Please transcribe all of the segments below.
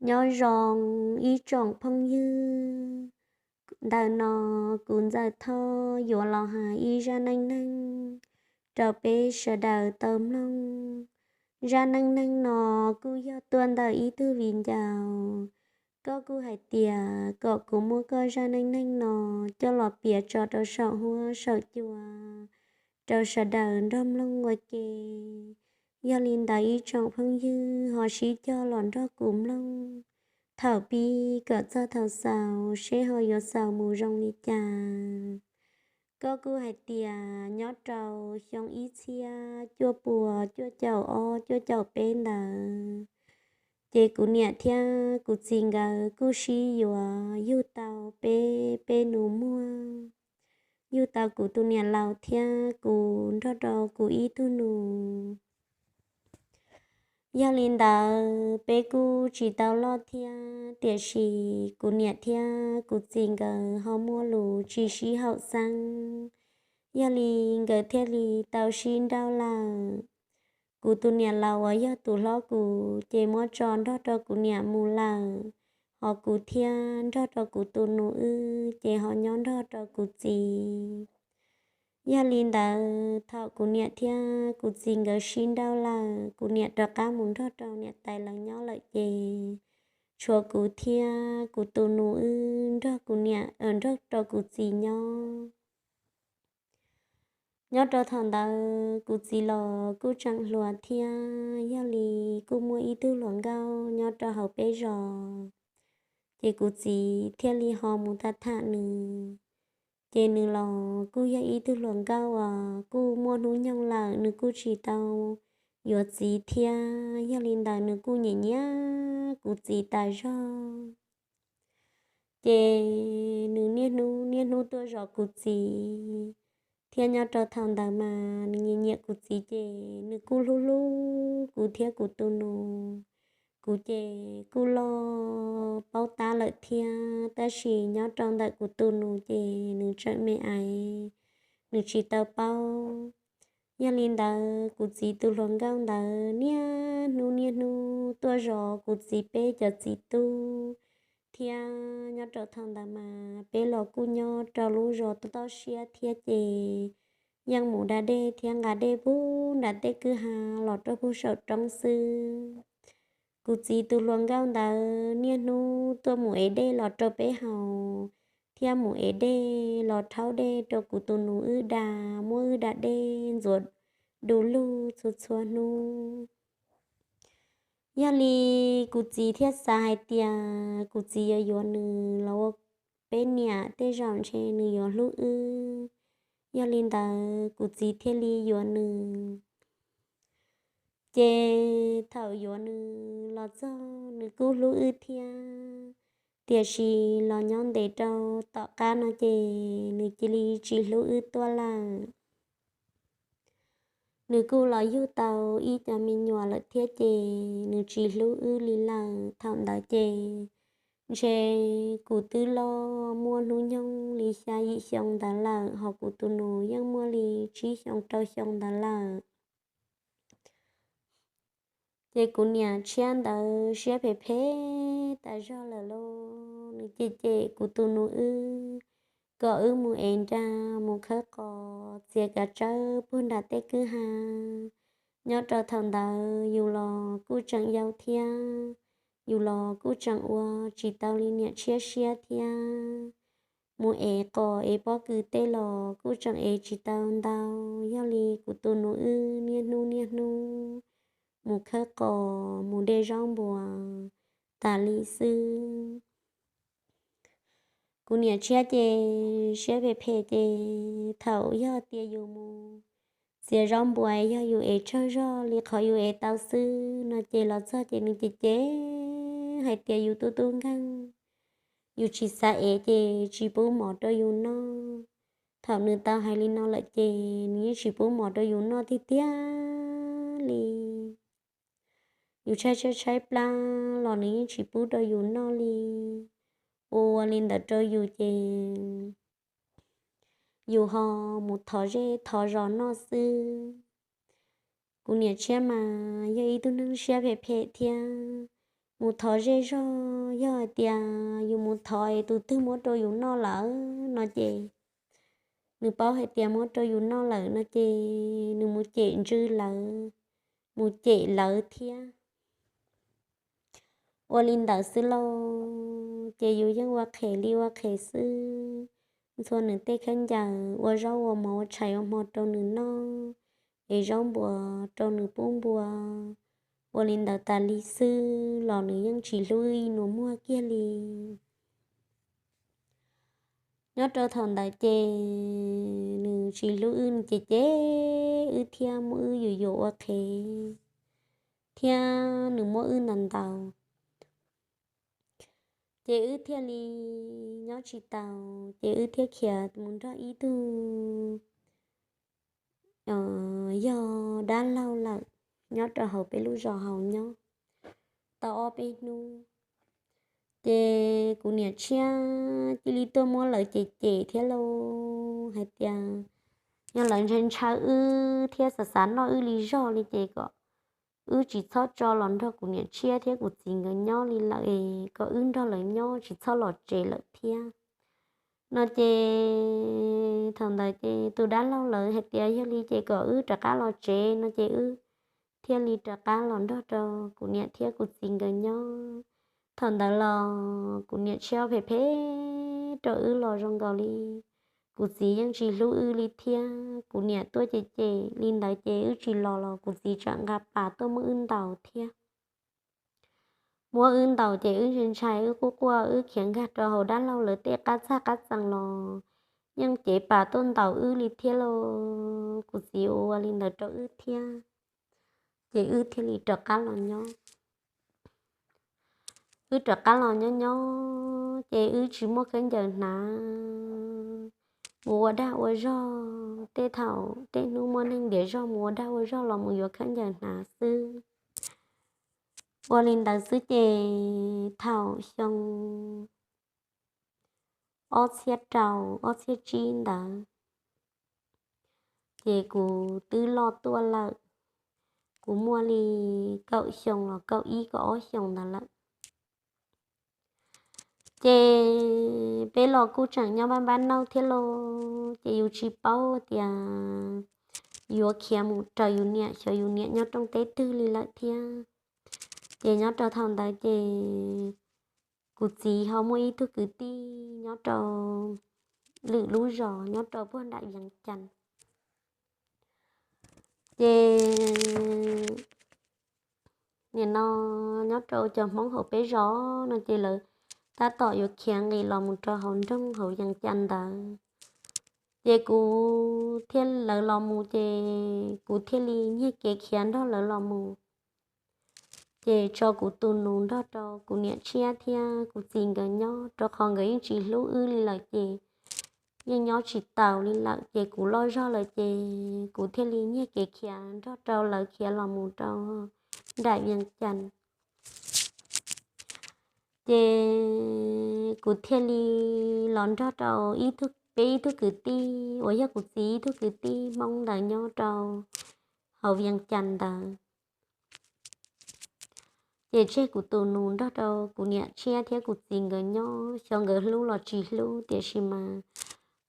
Nyob zoo ib tsoom phooj ywg, ntawm no kuv Ntxawm Thoj yuav los hais ib zaj neej neeg rau peb sawv daws tau mloog. Zaj neej neeg no kuj yog tuaj ntawm ib tug viv ncaus. Koj kuj hais tias kom kuv muab koj zaj neej neeg no coj los piav tso rau saum huab saum cua rau sawv daws nrog mloog ua ke. Yog li ntawd ib tsoom phooj ywg ho sib cog los nrog kuv mloog thaum pib kom txog thaum xaus seb ho yuav xaus mus zoo li cas. Koj kuj hais tias nyob rau xyoo ib txhiab cuaj puas cuaj caum ob cuaj caum peb ntawd, ces kuv niam thiab kuv txiv nkawd kuj sib yuav yug tau peb, peb nus muag, yug tau kuv tus niam laus thiab kuv nrog rau kuv ib tug nus. Yog li ntawd peb kuj tsis tau loj thiab, tiam sis kuv niam thiab kuv txiv nkawd ho muaj lus tsis sib haum xeeb, yog li nkawd thiaj li tau sib nrauj lawm. Kuv tus niam laus uas yog tus hlob kuv ces muab tso nrog rau kuv niam mus lawm, ho kuv thiab nrog rau kuv tus nus wb ces ho nyob nrog rau kuv txiv. Yog li ntawd thaum kuv niam thiab kuv txiv nkawd sib nrauj lawm, kuv niam rov qab mus nrog rau niam tais lawv nyob lawm ces tshuav kuv thiab kuv tus nus wb nrog kuv niam, nrog rau kuv txiv nyob. Nyob rau thaum ntawd kuv txiv los kuj tseem hluas thiab, yog li kuj muaj ib tug hluas nkauj nyob rau hauv peb zos, ces kuv txiv thiaj li ho mus tham tham nws. Ces nws los kuj yog ib tug hluas nkauj uas kuj muaj hnub nyoog lawm, nws kuj tsis tau yuav txiv thiab, yog li ntawd nws kuj nyiam nyiam kuv txiv tas zog. Ces nws niaj hnub niaj hnub tuaj zov kuv txiv, thiab nyob rau thaum ntawd mas nws nyiam nyiam kuv txiv ces nws kuj hlub hlub kuv thiab kuv tus nus. Kuv ces kuj loj paub tab lawm thiab, tab sis nyob rau ntawm kuv tus nus ces nws tseem me aiv, nws tsis tau paub. Yog li ntawd kuv txiv tus hluas nkauj ntawd niaj hnub niaj hnub tuaj zov kuv txiv peb cov txiv tub, thiab nyob rau thaum ntawd mas peb los kuj nyob rau lub zos toj siab thiab ces yeej mus da dej thiab nqa dej puag nram tej kwj ha los rau puag saum roob xwb. Kuv txiv tus hluas nkauj ntawd niaj hnub tuaj mus ev dej los rau peb haus, thiab mus ev dej los rhaub dej rau kuv tus nus wb da, muab wb da dej ntxuav du lug txhua txhua hnub. Yog li kuv txiv thiaj xav hais tias kuv txiv yuav yuav nws los ua peb niam tej zaum ntshe nws yuav hlub wb. Yog li ntawd kuv txiv thiaj li yuav nws. Ces thaum yuav nws los txog nws kuj hlub wb thiab, tiam sis los nyob ntev rau tom qab no ces nws cia li tsis hlub wb tuaj lawm. Nws kuj los yug tau ib cov me nyuam lawm thiab ces nws tsis hlub wb li lawm. Thaum ntawd ces ntshe kuv twb loj muaj hnub nyoog li xya yim xyoo ntawd lawm, ho kuv tus nus yeej muaj li tsib xyoo rau xyoo ntawd lawm. Ces kuv niam tshiab ntawd siab phem phem tas zog lawm lauj, nws cem cem kuv tus nus wb kom wb mus ev nra, mus khawb qos, txiav kav tsawb puag nram tej kwj ha. Nyob rau thaum ntawd yus los kuj tseem yau thiab, yus los kuj tseem ua tsis tau li niam tshiab siab thiab. Mus ev qos ev pob kws tej los kuj tseem ev tsis tau ntau, yog li kuv tus nus wb niaj hnub niaj hnub mus khawb qos mus de zaub npua tas li xwb. Kuv niam tshiab ces siab phem phem ces thaum yog tias yus mus txiav zaub npua, yog yus ev tsawg zog li qhov yus ev tau xwb no ces los txog ces nws cem cem hais tias yus tub tub nkeeg, yus tsis xav ev ces tsis pub mov rau yus noj. Thaum nws tau hais li no lawm ces nws yeej tsis pub mov rau yus noj tiag tiag li. Yus tshaib tshaib tshaib plab los nws yeej tsis pub rau yus noj li. Ua li ntawd rau yus ces yus ho mus thov zej thov zos noj xwb. Kuv niam tshiab mas yog ib tug neeg siab phem phem thiab, mus thov zej zog, yog hais tias yus mus thov es tus twg muab rau yus noj lawm no ces, nws paub hais tias muab rau yus noj lawm no ces nws mus cem ntsws lawv, mus cem lawv thiab. Ua li ntawd xwb lauj, ces yus yeej ua qhev li ua qhev xwb. Ntxhua nws tej khaub ncaws, ua zaub ua mov, ua tshais ua hmo rau nws noj, es zaub npua rau nws pub npua. Ua li ntawd tas li xwb los nws yeej tsis hlub wb ib nus muag kiag li. Nyob rau thaum ntawd ces nws tsis hlub wb, nws cem cem wb thiab muab wb yuam yuam ua qhev, thiab nws muab wb ntaus ntaus. Ces wb thiaj li nyob tsis taus, ces wb thiaj khiav mus nrog ib tug yog dab laug lawm nyob rau hauv peb lub zos hauv nyob tau ob peb hnub. Ces kuv niam tshiab cia li tuaj muab lawv cem cem thiab lauj, hais tias yog lawv ntshaw ntshaw wb thiab xav xav noj wb li zog li ces kom wb tsis txhob tso los nrog kuv niam tshiab thiab kuv txiv nkawd nyob li lawm, kom wb nrog lawv nyob tsis txhob los tsev lawm thiab no ces thaum ntawd ces tus dab laug lawv hais tias yog li ces kom wb rov qab los tsev no ces wb thiaj li rov qab los nrog rau kuv niam thiab kuv txiv nkawd nyob. Thaum ntawd los kuv niam tshiab phem phem rau wb los zoo nkaus li kuv txiv yeej tsis hlub wb li thiab. Kuv niam tuaj cem cem li ntawd ces wb tsis los los kuv txiv tsam nqa pas tuaj muab wb ntaus thiab. Muab wb ntaus ces wb ntshai ntshai, wb quaj quaj, wb khiav nkag rau hauv dab laug lawv tej qab txaj qab txee los yeej cev pas tuaj ntaus wb li thiab lauj. Kuv txiv ua li ntawd rau wb thiab, ces wb thiaj li rov qab los nyob. Wb rov qab los nyob nyob ces wb tsis muaj khaub ncaws hnav, mus ua dag ua zog, tej thaum tej hnub muaj neeg ntiav zog mus ua dag ua zog los mus yuav khaub ncaws hnav xwb. Ua li ntawd xwb ces thaum xyoo ob txhiab rau ob txhiab tsib ntawd ces kuv twb loj tuaj lawm. Kuv muaj li kaum xyoo los kaum ib kaum ob xyoos ntawd lawm. Ces peb los kuj tseem nyob npab npab nauj thiab lauj, ces yus tsis paub tias yuav khiav mus raws yus niam, xyov yus niam nyob rooj teb twg li lawm thiab. Ces nyob rau thaum ntawd ces kuv txiv ho muaj ib tug kwv tij nyob rau lwm lub zos nyob rau puag nram Vias Cas. Ces nim no nyob rau cov Hmoob hauv peb zos no ces lawv tab tom yuav khiav nqis los mus rau hauv nroog hauv Vias Cas ntawd. Ces kuv thiaj lawv los mus ces kuv thiaj li nyiag kev khiav nrog lawv los mus. Ces tso kuv tus nus nrog rau kuv niam tshiab thiab kuv txiv nkawd nyob, rau qhov nkawd yeej tsis hlub wb li lawm ces yeej nyob tsis taus li lawm. Ces kuv loj zog lawm ces kuv thiaj li nyiag kev khiav nrog rau lawv khiav los mus rau nram Vias Cas. Ces kuv thiaj li los nrog rau ib tug, peb ib tug kwv tij uas yog kuv txiv ib tug kwv tij Hmoob ntawd nyob rau hauv Vias Cas ntawd. Ces tseg kuv tus nus nrog rau kuv niam tshiab thiab kuv txiv nkawd nyob, xyov nkawd hlub los tsis hlub, tiam sis mas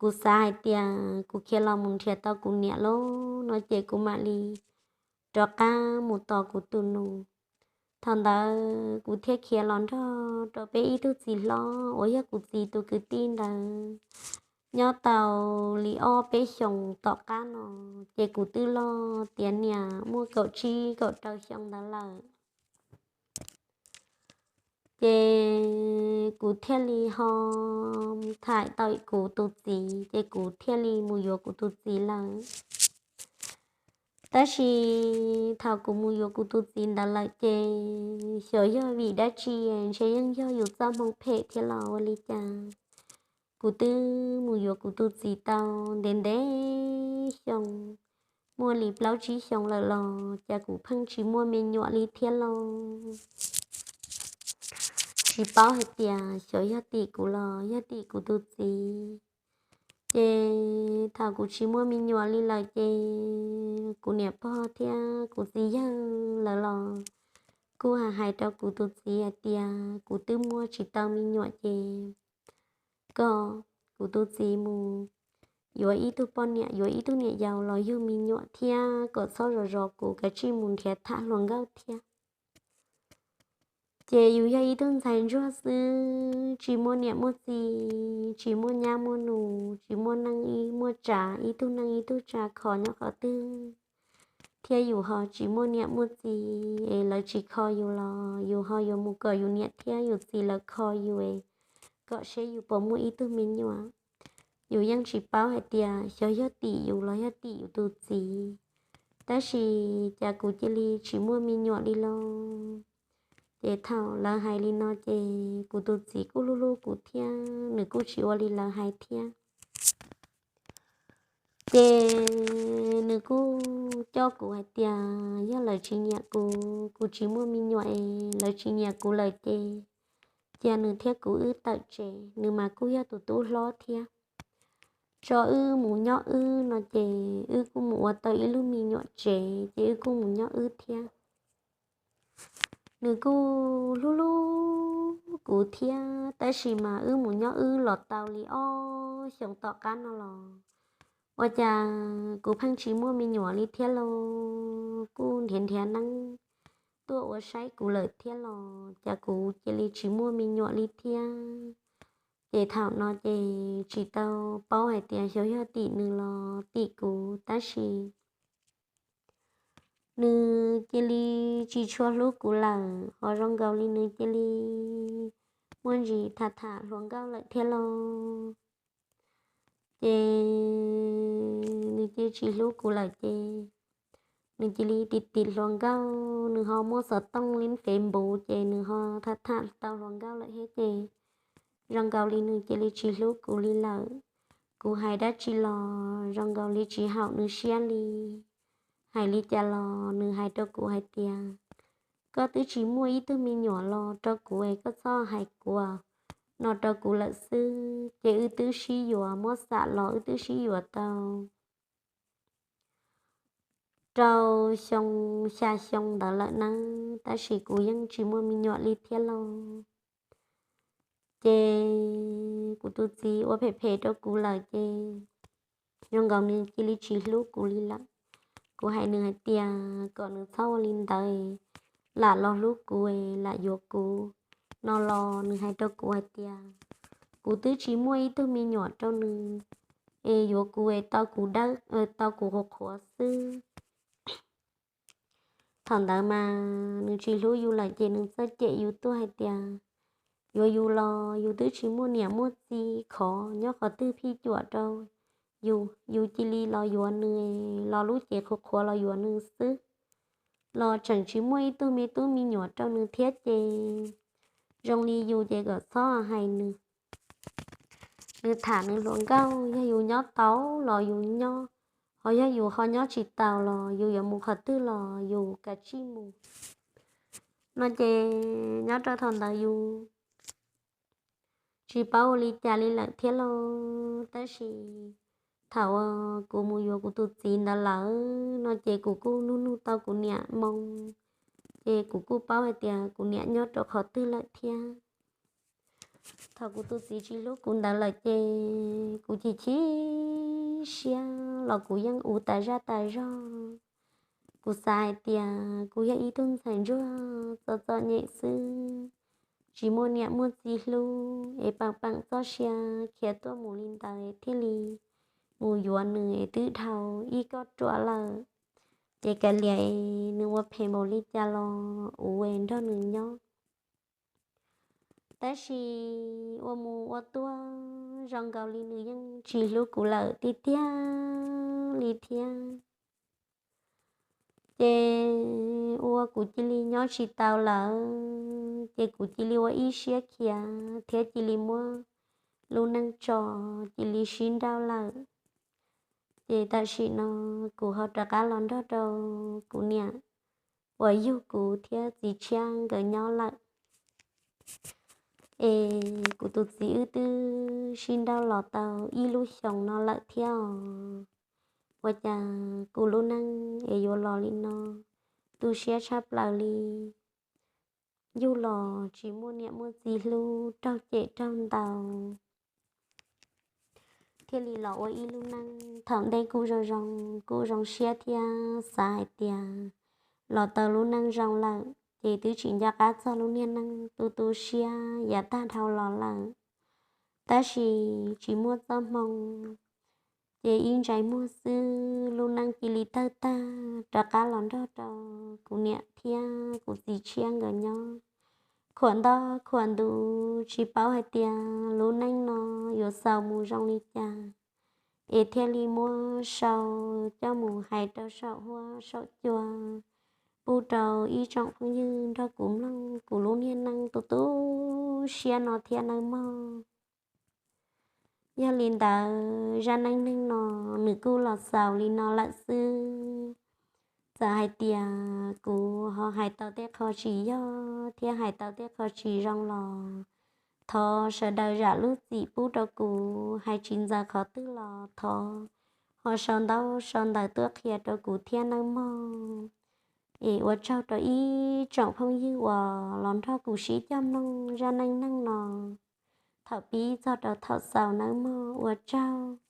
kuv xav hais tias kuv khiav los mus nrhiav tau kuv niam lawm no ces kuv mam li rov qab mus tos kuv tus nus. Thaum ntawd kuv thiaj khiav los nrog rau peb ib tug txiv hlob uas yog kuv txiv tus kwv tij ntawd nyob tau li ob peb xyoos tom qab no, ces kuv twb loj tiav niam muaj kaum tsib kaum rau xyoo ntawd lawm. Ces kuv thiaj li ho tham tau kuv tus txiv, ces kuv thiaj li mus yuav kuv tus txiv lawm. Tab sis thaum kuv mus yuav kuv tus txiv ntawd lawm ces xyov yog vim dab tsi, ntshe yeej yog yus txoj hmoo phem thiab los ua li cas, kuv twb mus yuav kuv tus txiv tau ntev ntev xyoo, muaj li plaub tsib xyoo lawm los cas kuv pheej tsis muaj me nyuam li thiab lauj. Tsis paub hais tias xyov yog tim kuv los yog tim kuv tus txiv. Ces thaum kuv tsis muaj me nyuam li lawm ces kuv niam pog thiab kuv txiv yawg lawv los kuj hais rau kuv tus txiv hais tias kuv twb muaj tsis tau me nyuam ces kom kuv tus txiv mus yuav ib tug poj niam, yuav ib tug niam yau los yug me nyuam thiab kom txhob zov zov kuv, kav tsij mus nrhiav tham hluas nkauj thiab. Ces yus yog ib tug ntxhais ntsuag xwb, tsis muaj niam muaj txiv, tsis muaj nyab muaj nus, tsis muaj neej ib muaj tsa, ib tug neej ib tug tsa kho nyob qhov twg, thiab yus ho tsis muaj niam muaj txiv es lawv tsis kho yus los yus ho yuav mus kom yus niam thiab yus txiv lawv kho yus es kom seb yus puas muaj ib tug me nyuam. Yus yeej tsis paub hais tias xyov yog tim yus los yog tim yus tus txiv, tab sis cas kuv cia li tsis muaj me nyuam li lauj. Ces thaum lawv hais li no ces kuv tus txiv kuj hlub hlub kuv thiab, nws kuj tsis ua li lawv hais thiab. Ces nws kuj coj kuv hais tias yog lawv tsis nyiam kuv, kuv tsis muaj me nyuam es lawv tsis nyiam kuv lawm ces cia nws thiab kuv wb tawm tsev, nws mas kuj yog tus tub hlob thiab, tso wb mus nyob wb no ces wb kuj mus ua tau ib lub me nyuam tsev ces wb kuj mus nyob wb thiab. Nws kuj hlub hlub kuv thiab, tab sis mas wb mus nyob wb los tau li ob xyoos tom qab no los ua cas kuv pheej tsis muaj me nyuam li thiab lauj. Kuj nrhiav nrhiav neeb tuaj ua saib kuv lawm thiab los cas kuv cia li tsis muaj me nyuam li thiab. Ces thaum no ces tsis tau paub hais tias xyov yog tim nws los tim kuv, tab sis nws cia li tsis tshua hlub kuv lawm, ho zoo nkaus li nws cia li muaj ntsis tham tham hluas nkauj lawm thiab lauj. Ces nws cia tsis hlub kuv lawm ces nws cia li tim tim hluas nkauj, nws ho muaj xov tooj li Facebook ces nws ho tham tham tau hluas nkauj lawm thiab ces zoo nkaus li nws cia li tsis hlub kuv li lawm. Kuv hais dab tsi los zoo nkaus li tsis haum nws siab li. Hais li cas los nws hais rau kuv hais tias, koj twb tsis muaj ib tug me nyuam los rau kuv es koj txhob hais kuv no rau kuv lawm xwb. Ces wb twb sib yuav muab xam los wb twb sib yuav tau rau xyoo, xya xyoo ntawd lawm nawb, tab sis kuv yeej tsis muaj me nyuam li thiab lauj. Ces kuv tus txiv ua phem phem rau kuv lawm ces zoo nkaus nws cia li tsis hlub kuv li lawm. Kuv hais nws hais tias kom nws txhob ua li ntawd, lam los hlub kuv, lam yuav kuv no los nws hais rau kuv hais tias, kuv twb tsis muaj ib tug me nyuam rau nws, es yuav kuv es tau kuv dawb, tau kuv qhuav qhuav xwb. Thaum ntawd mas nws tsis hlub yus lawm ces nws txawj cem yus tuaj hais tias, yuav yus los yus twb tsis muaj niam muaj txiv khov nyob qhov twg phij cuam rau yus, yus cia li los yuav nws, los lub cev qhuav qhuav los yuav nws xwb, los tseem tsis muaj ib tug me tub me nyuam rau nws thiab ces zoo li yus ces kom txhob hais nws. Nws tham nws hluas nkauj, yog yus nyob tau los yus nyob, ho yog yus ho nyob tsis taus los yus yuav mus qhov twg los yus kav tsij mus no ces nyob rau thaum ntawd yus tsis paub ua li cas li lawm thiab lauj. Tab sis thaum uas kuv mus yuav kuv tus txiv ntawd lawm no ces kuv kuj nug nug tau kuv niam moo, ces kuv kuj paub hais tias kuv niam nyob rau qhov twg lawm thiab. Thaum kuv tus txiv tsis hlub kuv ntawd lawm ces kuv chim chim siab los kuv yeej ua tas zaj tas zog. Kuv xav hais tias kuv yog ib tug ntxhais ntsuag txom txom nyem xwb, tsis muaj niam muaj txiv hlub es peem peem txoj sia khiav tuaj mus li ntawd thiaj li mus yuav nws es twb dhau ib koj ruam lawm. Ces kav liam nws ua phem npaum li cas los ua nrog nws nyob. Tab sis ua mus ua tuaj zoo nkaus li nws yeej tsis hlub kuv lawm tiag tiag li thiab. Ces ua kuv cia li nyob tsis tau lawm, ces kuv cia li ua ib siab khiav thiab cia li muab lub neej tso, cia li sib nrauj lawm. Ces tam sim no kuv ho rov qab los nrog rau kuv niam uas yug kuv thiab txiv tshiab nkawd nyob lawm. Es kuv tus txiv wb twb sib nrauj los tau ib lub xyoos no lawm thiab os. Ua cas kuv lub neej es yuav los li no, tu siab tshaj plaws li. yug los tsis muaj niam muaj txiv hlub, raug cem raug ntaus, thiaj li los ua ib lub neej thaum ntej kuj zoo zoo, kuj zoo siab thiab xav hais tias los tau lub neej zoo lawm ces twb tsis nco qab txog lub niag neej tu tu siab yav tag dhau los lawm. Tab sis tsis muaj txoj hmoo, ces ib ntsais muag xwb lub neej cia li tawg tag rov qab los nrog rau kuv niam thiab kuv txiv tshiab nkawd nyob khuam nto khuam ntuv, tsis paub hais tias lub neej no yuav xaus mus zoo li cas, es thiaj li muab sau coj mus hais rau saum huab saum cua pub rau ib tsoom phooj ywg nrog kuv mloog kuv lub niag neej tu tu siab no thiab nawb mog. Yog li ntawd zaj neej neeg no nws kuj los xaus li no lawm xwb. Txawm hais tias kuv ho hais tau tej qho tsis yog thiab hais tau tej qho tsis zoo los thov sawv daws zam lub txim pub rau kuv, hais tsis ntxaws qhov twg los thov ho sau ntaub sau ntawv tuaj qhia rau kuv thiab nawb mog. Es ua tsaug rau ib tsoom phooj ywg uas los nrog kuv sib cog mloog zaj neej neeg no thaum pib txog rau thaum xaus nawb mog, ua tsaug.